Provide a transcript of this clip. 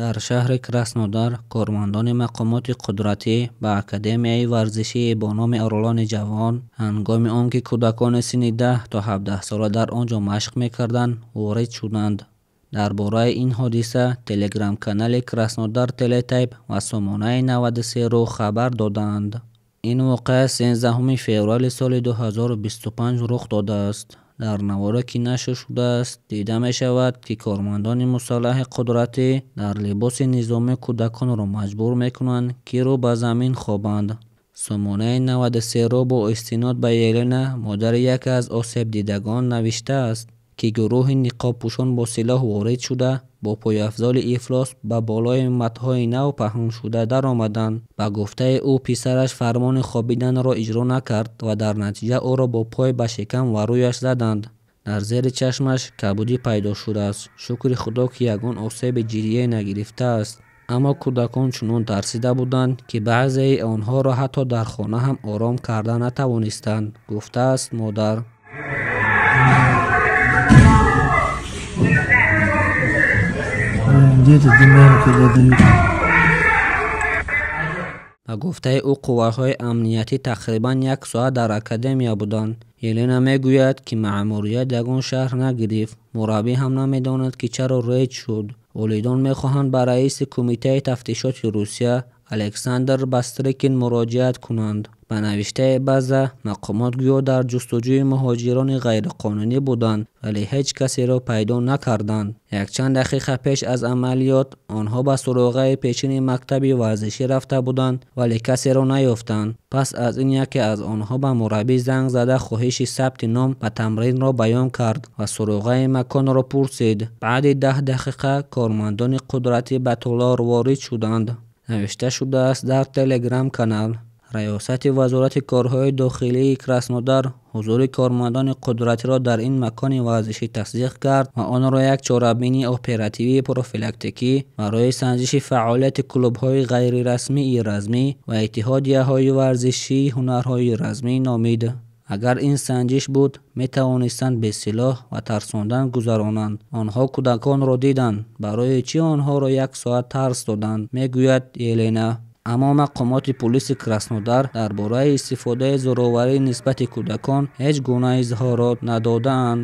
Дар шаҳри Краснодар кормандони мақомоти қудратӣ ба академияи варзишии бо номи Орлони ҷавон ҳангоми он ки кӯдакони синни 10 то 17 сола дар он ҷо машқ мекарданд, ворид шуданд. Дар бораи ин ҳодиса телеграм-канали Краснодар Телетайп ва сомонаи 93 ру хабар додаанд. Ин воқеа 13 феврали соли 2025 рух додааст. Дар наворе, ки нашр шудааст, дида мешавад, ки кормандони мусаллаҳи қудратӣ дар либоси низомӣ кӯдаконро маҷбур мекунанд, ки рӯ ба замин хобанд. Сомонаи 93 ру бо истинод ба Елена, модари яке аз осебдидагон, навиштааст, ки гурӯҳи ниқобпӯшон бо силоҳ ворид шуда, бо пойафзоли ифлос ба болои матҳои нав паҳншуда даромаданд. Ба гуфтаи ӯ, писараш фармони хобиданро иҷро накард ва дар натиҷа ӯро бо пой ба шикам ва рӯяш заданд. Дар зери чашмаш кабудӣ пайдо шудааст. Шукри Худо, ки ягон осеби ҷиддие нагирифтааст. Аммо кӯдакон чунон тарсида буданд, ки баъзеи онҳоро ҳатто дар хона ҳам ором карда натавонистанд, гуфтааст модар. Дети динамика задают. Ба гуфтаи ӯ, қувваҳои амниятӣ тақрибан як соат дар академия буданд. Елена мегӯяд, ки маъмурият ягон шарҳ нагирифт. Мураббӣ ҳам намедонад, ки чаро рейд шуд. Волидон мехоҳанд ба раиси Кумитаи тафтишоти Русия Александр Бастрикин муроҷиат кунанд. Ба навиштаи База, мақомот гӯё дар ҷустуҷӯи муҳоҷирони ғайриқонунӣ буданд, вале ҳеҷ касеро пайдо накарданд. Якчанд дақиқа пеш аз амалиёт онҳо ба суроғаи пешини мактаби варзишӣ рафта буданд, вале касеро наёфтанд. Пас аз ин яке аз онҳо ба мураббӣ занг зада, хоҳиши сабти ном ба тамринро баён кард ва суроғаи маконро пурсид. Баъди 10 дақиқа кормандони қудратӣ ба толор ворид шуданд. Навишта шудааст дар телеграм-канал. Раёсати Вазорати корҳои дохилии Краснодар ҳузури кормандони қудратиро дар ин макони варзишӣ тасдиқ кард ва онро як чорабинии оперативии профилактикӣ барои санҷиши фаъолияти клубҳои ғайрирасмии размӣ ва иттиҳодияҳои варзишии ҳунарҳои размӣ номид. Агар ин санҷиш буд, метавонистанд бесилоҳ ва тарсондан гузаронанд. Онҳо кӯдаконро диданд. Барои чӣ онҳоро як соат тарс доданд, мегӯяд Елена. Аммо мақомоти пулиси Краснодар дар бораи истифодаи зӯроварӣ нисбати кӯдакон ҳеҷ гуна изҳорот надодаанд.